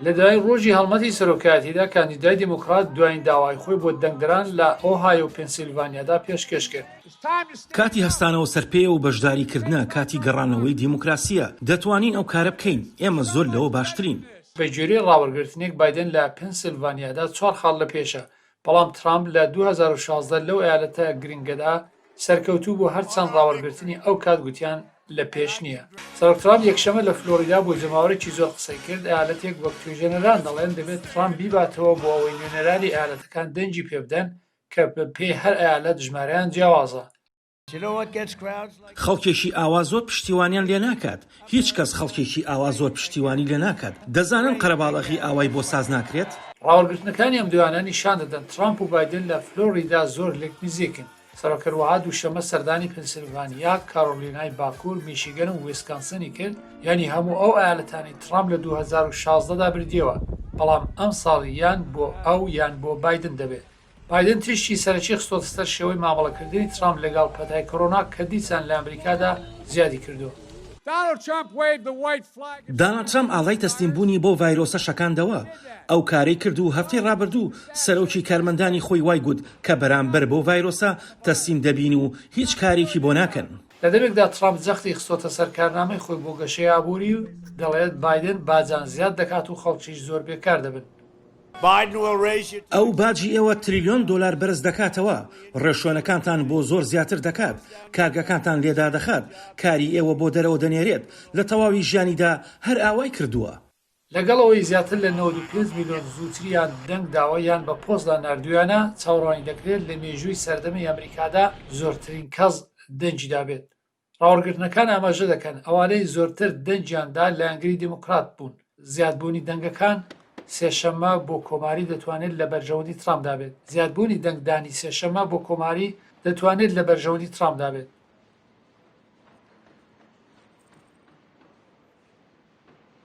لە دوایین ڕۆژی هەڵمەتی سەرۆکایەتیدا کاندیدای دیموکرات دوایین داوای خۆی بۆ دەنگدەران لە ئۆهایۆ و پێنسیلڤانیادا پێشکێش کرد. کاتی هەستانەوە سەر پێیە و بەشداری کردنە، کاتی گەڕانەوەی دیموکراسییە. دەتوانین ئەو کارە بکەین. ئێمە زۆر لەوە باشترین. بەگوێرەی ڕاوەرگرتنێک بایدن لە پێنسیلڤانیادا چوار خاڵ لە پێشە، بەڵام ترامپ لە 2016 لەو ئەیالەتە گرنگەدا سەرکەوتوو بوو هەرچەند ڕاوەرگرتنی ئەو کات گوتیان لە پێش نییە. سەرۆک ترامپ یەکشەمە لە فلۆریدا بۆ جەماوەرێکی زۆر قسەی کرد، ئەیالەتێک وەک توێژێنەران دەڵێن دەبێت ترامپ بیباتەوە بۆ ئەوەی نوێنەرانی ئەیالەتەکان دەنگی پێبدەن کە بە پێی هەر ئەیالەت ژمارەیان جیاوازە. خەڵکێکی ئاوا زۆر پشتیوانیان لێ ناکات، هیچ کەس خەڵکێکی ئاوا زۆر پشتیوانی لێ ناکات، دەزانن قەرەباڵەغی ئاوای بۆ ساز ناکرێت. ڕاوەرگرتنەکانی ئەم دوایانە نیشان دەدەن ترامپ و بایدن لە فلۆریدا زۆر لێک نزیکن. سەرۆک هەروەها دووشەممە سەردانی پنسیلڤانیا، کارۆلینای باکوور، میشیگەن و ویسکانسنی کرد، یانی هەموو ئەو ئەیالەتانەی ترامپ لە 2016 دا بردیەوە، بەڵام ئەمساڵ یان بۆ ئەو یان بۆ بایدن دەبێت. بایدن تیشکی سەرەکی خستۆتە سەر شێوەی مامەڵەکردنی ترامپ لەگەڵ پەتای کۆرۆنا کە دیسان لە ئەمریکادا زیادی کردووە. داناڵد ترەمپ ئاڵای تەسلیمبوونی بەو ڤایرۆسە شەکاندەوە. ئەو کارەی کرد و هەفتەی ڕابردوو سەرۆکی کارمەندانی خۆی وای گوت کە بەرامبەر بەو ڤایرۆسە تەسلیم دەبین و هیچ کارێکی بۆ ناکەن. لە دەمێکدا ترەمپ جەختی خستۆتە سەر کارنامەی خۆی بۆ گەشەی ئابووری و دەڵێت بایدن باجان زیاد دەکات و خەڵکیش زۆر بێکار دەبن. ئەو باجی ئێوە تریلیۆن دۆلار بەرز دەکاتەوە، ڕێوشوێنەکانتان بۆ زۆر زیاتر دەکات، کارگەکانتان لێ دادەخات، کاری ئێوە بۆ دەرەوە دەنێرێت، لە تەواوی ژیانیدا هەر ئاوای کردووە. لەگەڵ ئەوەی زیاتر لە 95 ملیۆن زووتریان دەنگ داوە یان بە پۆستدا ناردوویانە، چاوەڕوانی دەکرێت لە مێژووی سەردەمی ئەمریکادا زۆرترین کەس دەنگی دابێت. ڕاوەرگرتنەکان ئاماژە دەکەن ئەوانەی زۆرتر دەنگیان دا لایەنگری دیموکرات بوون. زیادبوونی دەنگەکان سێشەممە بۆ کۆماری دەتوانێت لە بەرژەوەندی ترامپدا بێت. زیادبوونی دەنگدانی سێشەممە بۆ کۆماری دەتوانێت لە بەرژەوەندی ترامپدا بێت.